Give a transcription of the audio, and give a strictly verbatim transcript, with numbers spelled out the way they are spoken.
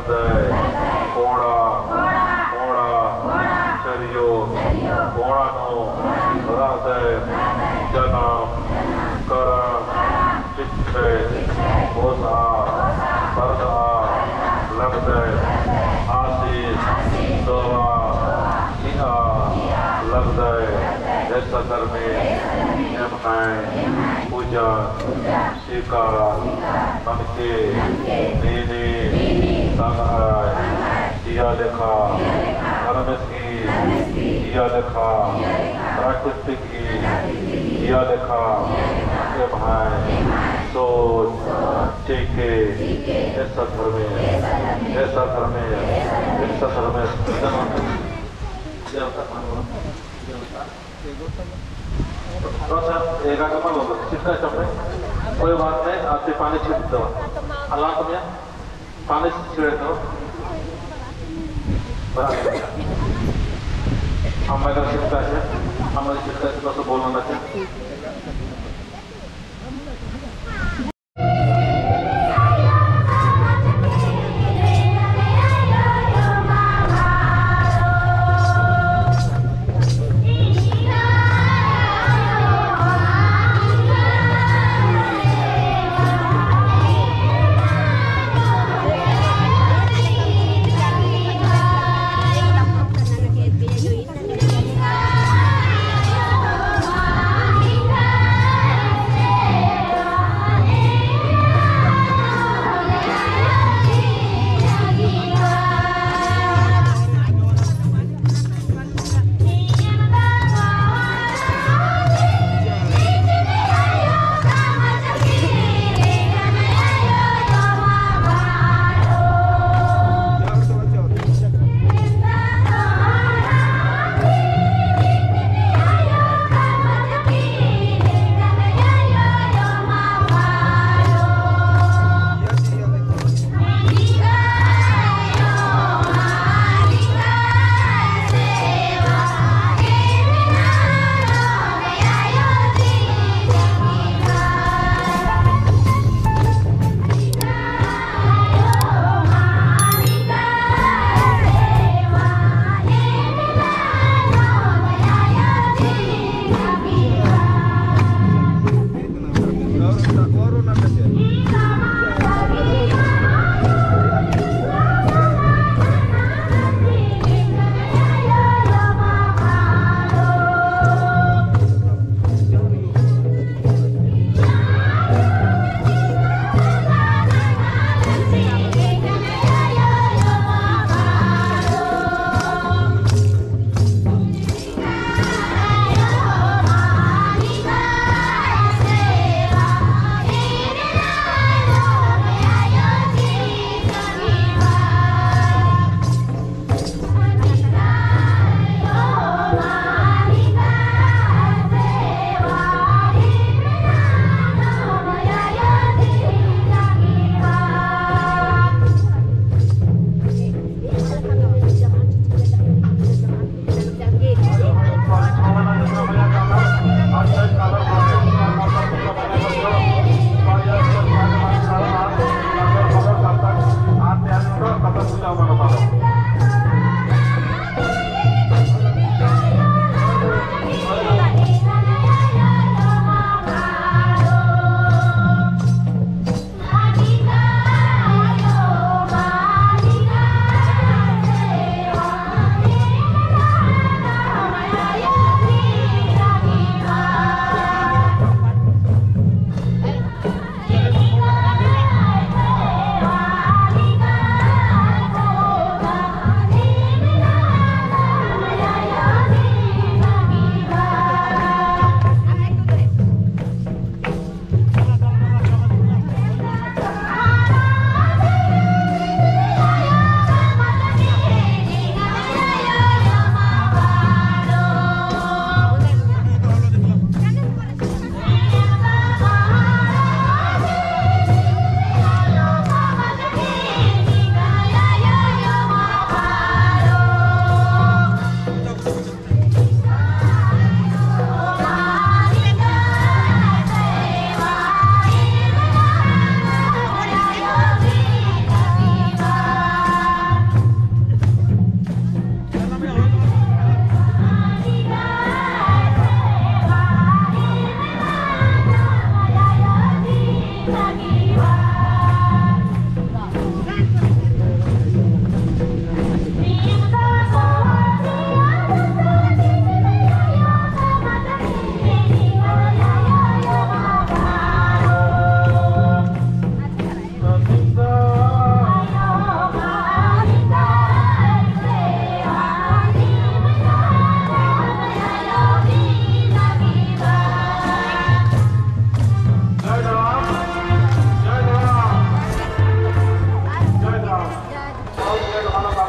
दय, कोड़ा, कोड़ा, चरियो, कोड़ा नू, रअदय, जनम, करम, चिच्चय, ओसा, सरदआ, लगदय, आसिस, दोवा, चिआ, लगदय, एस धर्मे, एम्है, पूजा, चिका ननके नीनी तंग्है जिया लेखा, धर्मेस गही जिया लेखा, प्राकृतिक गही जिया लेखा, एम्है सोच चिके, एस धर्मे, एस धर्मे, एस धर्मे। तो अच्छा, एक आगे मत बोलो, छिटका चपड़े। कोई बात नहीं, आपके पानी छिट दो। अल्लाह तुम्हें पानी छिड़े दो। बराबर। हम अगर छिटका से, हम छिटका से बस बोलना चाहिए।